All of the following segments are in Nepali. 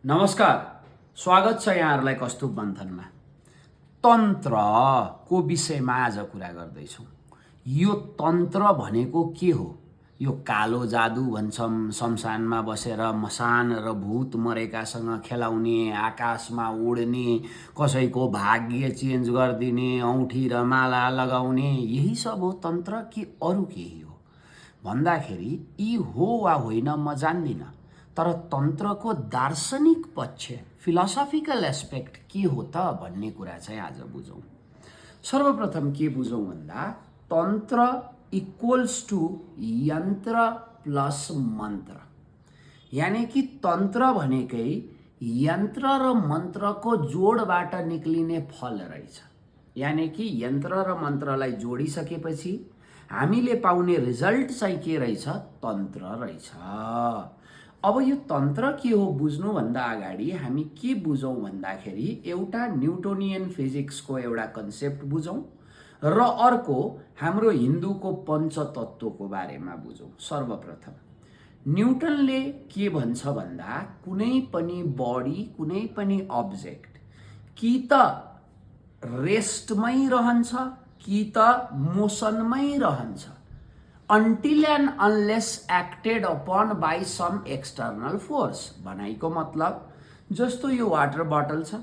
नमस्कार, स्वागत छ यहाँहरूलाई कस्तुभ मन्थनमा। तन्त्रको विषयमा आज कुरा गर्दैछौँ। यो तन्त्र भनेको के हो? यो कालो जादु भन्छौँ, शमशानमा बसेर मसान र भूत मरेकासँग खेलाउने, आकाशमा उड्ने, कसैको भाग्य चेन्ज गरिदिने, औँठी र माला लगाउने, यही सब हो तन्त्र कि अरू केही हो भन्दाखेरि यी हो वा होइन म जान्दिनँ, तर तन्त्रको दार्शनिक पक्ष, फिलोसफिकल एस्पेक्ट के हो त भन्ने कुरा चाहिँ आज बुझौँ। सर्वप्रथम के बुझौँ भन्दा तन्त्र इक्वल्स टु यन्त्र प्लस मन्त्र, यानी कि तन्त्र भनेकै यन्त्र र मन्त्रको जोडबाट निक्लिने फल रहेछ। यानी कि यन्त्र र मन्त्रलाई जोडिसकेपछि हामीले पाउने रिजल्ट चाहिँ के रहेछ? तन्त्र रहेछ। अब यो तन्त्र के हो बुझ्नुभन्दा अगाडि हामी के बुझौँ भन्दाखेरि एउटा न्युटोनियन फिजिक्सको एउटा कन्सेप्ट बुझौँ र अर्को हाम्रो हिन्दूको पञ्चतत्त्वको बारेमा बुझौँ। सर्वप्रथम न्युटनले के भन्छ भन्दा कुनै पनि बडी, कुनै पनि अब्जेक्ट कि त रेस्टमै रहन्छ कि त मोसनमै रहन्छ until and unless acted upon by some external force। भनाइको मतलब जस्तो यो वाटर बोतल छ,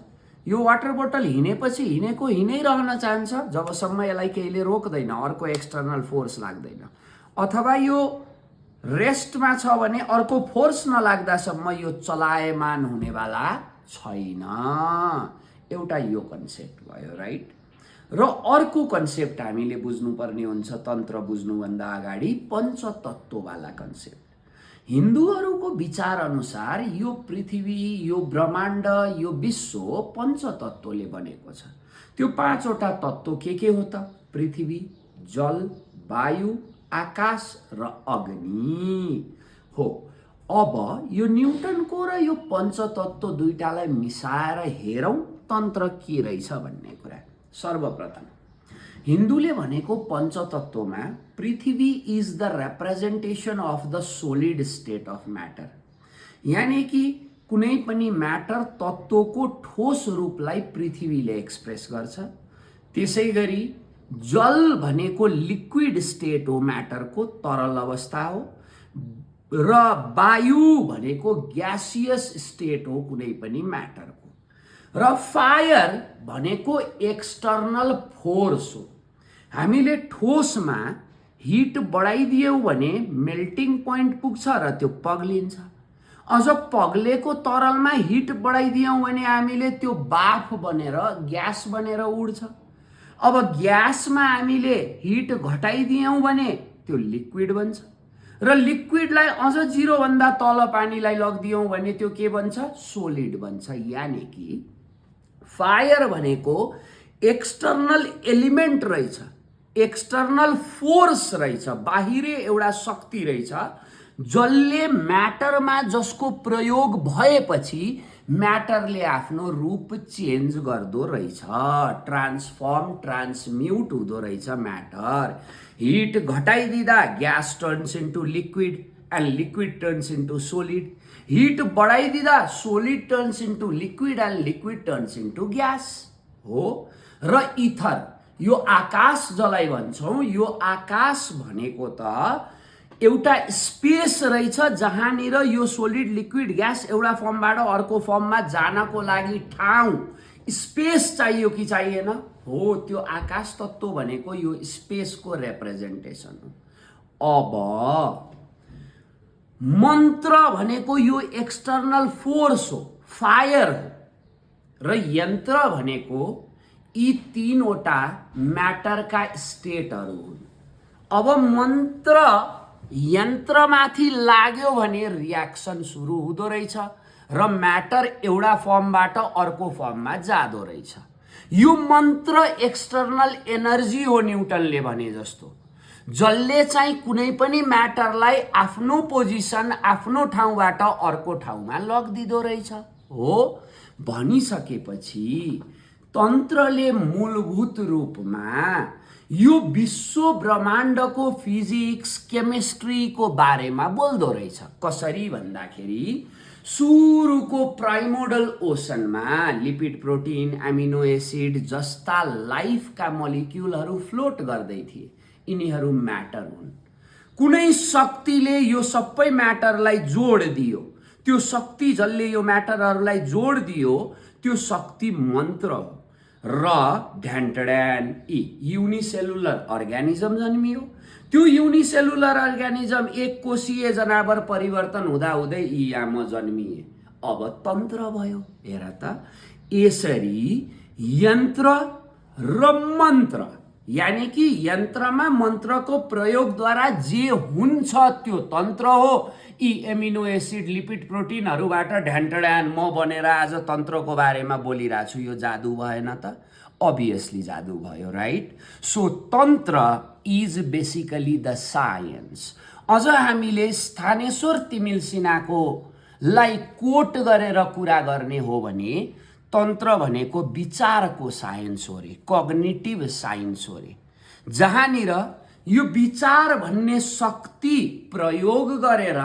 यो वाटर बोतल हिँडेपछि हिँडेको हिँडिरहन चाहन्छ जबसम्म यसलाई केहीले रोक्दैन, अर्को एक्सटर्नल फोर्स लाग्दैन, अथवा यो रेस्टमा छ भने अर्को फोर्स नलाग्दासम्म यो चलायमान हुनेवाला छैन। एउटा यो कन्सेप्ट भयो, राइट? र अर्को कन्सेप्ट हामीले बुझ्नुपर्ने हुन्छ तन्त्र बुझ्नुभन्दा अगाडि, पञ्चतत्त्ववाला कन्सेप्ट। हिन्दूहरूको विचार अनुसार यो पृथ्वी, यो ब्रह्माण्ड, यो विश्व पञ्चतत्त्वले बनेको छ। त्यो पाँचवटा तत्त्व के हो त? पृथ्वी, जल, वायु, आकाश र अग्नि हो। अब यो न्युटनको र यो पञ्चतत्त्व दुईटालाई मिसाएर हेरौँ तन्त्र के रहेछ भन्ने कुरा। सर्वप्रथम हिन्दूले भनेको पञ्चतत्त्वमा पृथ्वी is the representation of the solid state of matter, यानी कि कुनै पनि म्याटर तत्त्वको ठोस रूपलाई पृथ्वीले एक्सप्रेस गर्छ। त्यसै गरी जल भनेको लिक्विड स्टेट हो, म्याटरको तरल अवस्था हो, र वायु भनेको ग्यासियस स्टेट हो कुनै पनि म्याटरको, र फायर भनेको एक्सटर्नल फोर्स हो। हामीले ठोसमा हिट बढाइदियौँ भने मेल्टिङ पोइन्ट पुग्छ र त्यो पग्लिन्छ। अझ पग्लेको तरलमा हिट बढाइदियौँ भने हामीले त्यो बाफ बनेर ग्यास बनेर उड्छ। अब ग्यासमा हामीले हिट घटाइदियौँ भने त्यो लिक्विड बन्छ, र लिक्विडलाई अझ 0 भन्दा तल पानीलाई लगिदियौँ भने त्यो के बन्छ? सोलिड बन्छ। यानी कि फायर भनेको एक्सटर्नल एलिमेन्ट रहेछ, एक्सटर्नल फोर्स रहेछ, बाहिरी एउटा शक्ति रहेछ जसले म्याटरमा, जसको प्रयोग भएपछि म्याटरले आफ्नो रूप चेन्ज गर्दो रहेछ, ट्रान्सफर्म, ट्रान्सम्युट हुँदो रहेछ म्याटर। हिट घटाइदिँदा gas turns into liquid and liquid turns into solid, heat बढाइदिँदा solid turns into liquid and liquid turns into gas हो। र इथर, यो आकाश जसलाई भन्छौँ, यो आकाश भनेको त एउटा स्पेस रहेछ जहाँनिर यो सोलिड, लिक्विड, ग्यास एउटा फर्मबाट अर्को फर्ममा जानको लागि ठाउँ, स्पेस चाहियो कि चाहिएन? हो, त्यो आकाश तत्त्व भनेको यो स्पेसको रिप्रेजेन्टेसन हो। अब मन्त्र भनेको यो एक्सटर्नल फोर्स हो, फायर हो, र यन्त्र भनेको यी तीनवटा म्याटरका स्टेटहरू हुन्। अब मन्त्र यन्त्रमाथि लाग्यो भने रियाक्सन सुरु हुँदो रहेछ र म्याटर एउटा फर्मबाट अर्को फर्ममा जाँदो रहेछ। यो मन्त्र एक्सटर्नल एनर्जी हो, न्युटनले भने जस्तो, जसले चाहिँ कुनै पनि म्याटरलाई आफ्नो पोजिसन, आफ्नो ठाउँबाट अर्को ठाउँमा लगिदिँदो रहेछ हो। भनिसकेपछि तन्त्रले मूलभूत रूपमा यो विश्व ब्रह्माण्डको फिजिक्स, केमिस्ट्रीको बारेमा बोल्दो रहेछ। कसरी भन्दाखेरि सुरुको primordial ओसनमा lipid protein amino acid जस्ता लाइफका मलिक्युलहरू फ्लोट गर्दै थिए। यिनीहरू म्याटर हुन्। कुनै शक्तिले यो सबै म्याटरलाई जोड दियो। त्यो शक्ति जसले यो म्याटरहरूलाई जोड दियो त्यो शक्ति मन्त्र हो। र ढ्यान्टड्यान युनिसेलुलर अर्ग्यानिजम जन्मियो। त्यो युनिसेलुलर अर्ग्यानिजम एक कोषीय जनावर परिवर्तन हुँदाहुँदै इयाम जन्मिए। अब तन्त्र भयो। हेर त, यसरी यन्त्र र मन्त्र, यानी कि यन्त्रमा मन्त्रको प्रयोगद्वारा जे हुन्छ त्यो तन्त्र हो। यी एमिनो एसिड लिपिड प्रोटिनहरूबाट ढ्यान्टड्यान म बनेर आज तन्त्रको बारेमा बोलिरहेको छु। यो जादु भएन त? अभियसली जादु भयो, राइट? सो तन्त्र इज बेसिकली द साइन्स। अझ हामीले स्थानेश्वर तिमिल सिन्हाको लाई कोट गरेर कुरा गर्ने हो भने तन्त्र भनेको विचारको साइन्स हो रे, कग्निटिभ साइन्स हो रे, जहाँनिर यो विचार भन्ने शक्ति प्रयोग गरेर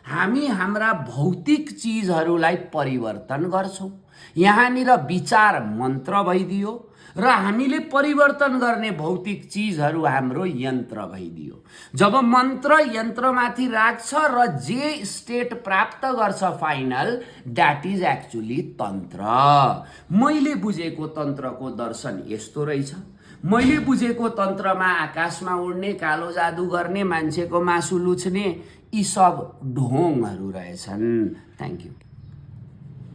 हामी हाम्रा भौतिक चिजहरूलाई परिवर्तन गर्छौँ। यहाँनिर विचार मन्त्र भइदियो र हामीले परिवर्तन गर्ने भौतिक चिजहरू हाम्रो यन्त्र भइदियो। जब मन्त्र यन्त्रमाथि राख्छ र जे स्टेट प्राप्त गर्छ फाइनल, द्याट इज एक्चुअली तन्त्र। मैले बुझेको तन्त्रको दर्शन यस्तो रहेछ। मैले बुझेको तन्त्रमा आकाशमा उड्ने, कालो जादु गर्ने, मान्छेको मासु लुछ्ने, यी सब ढोङहरू रहेछन्। Thank you.